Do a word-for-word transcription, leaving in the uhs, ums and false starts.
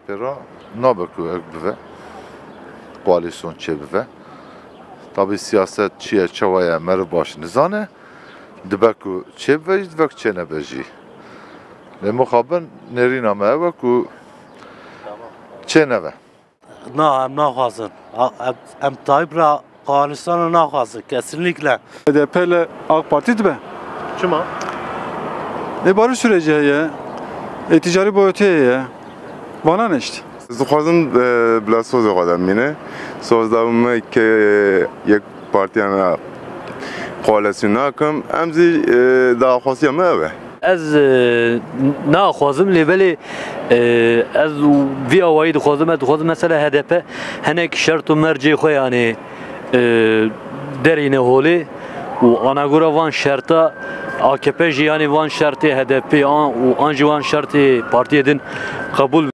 Pêra nabe ku ek bive, koalîsyon çêbive. Tabî siyaset çi ye, çawa ye, meriv baş nizane. Dibe ku çêbive jî, dibe ku çênebe jî. Lê mixabin nêrîna me ew e ku çêneve. Na, em naxwazin. A-, em, em Tayyip re koalîsyona naxwazin, kesinlikle. H D P ile AK Parti dibe. Çima? E, barış süreci heye. E, ticari boyutu heye. Vana ne işte. Ez dixwazim, e, bila sozê xwe de bimîne. Soz da me ke yek partiya me koalîsyon nakim. Em zî, e, daxwaziya me ev e. Ez, e, naxwazim, lê belê, e, ez vî awayî dixwazim, ez dixwazim mesela H D P hinek şert û mercê xwe, yanî, e, derîne holê û anagora van şerta A K P jî, yanî van şertê H D P an û an jî van şertê partiyê din qebûl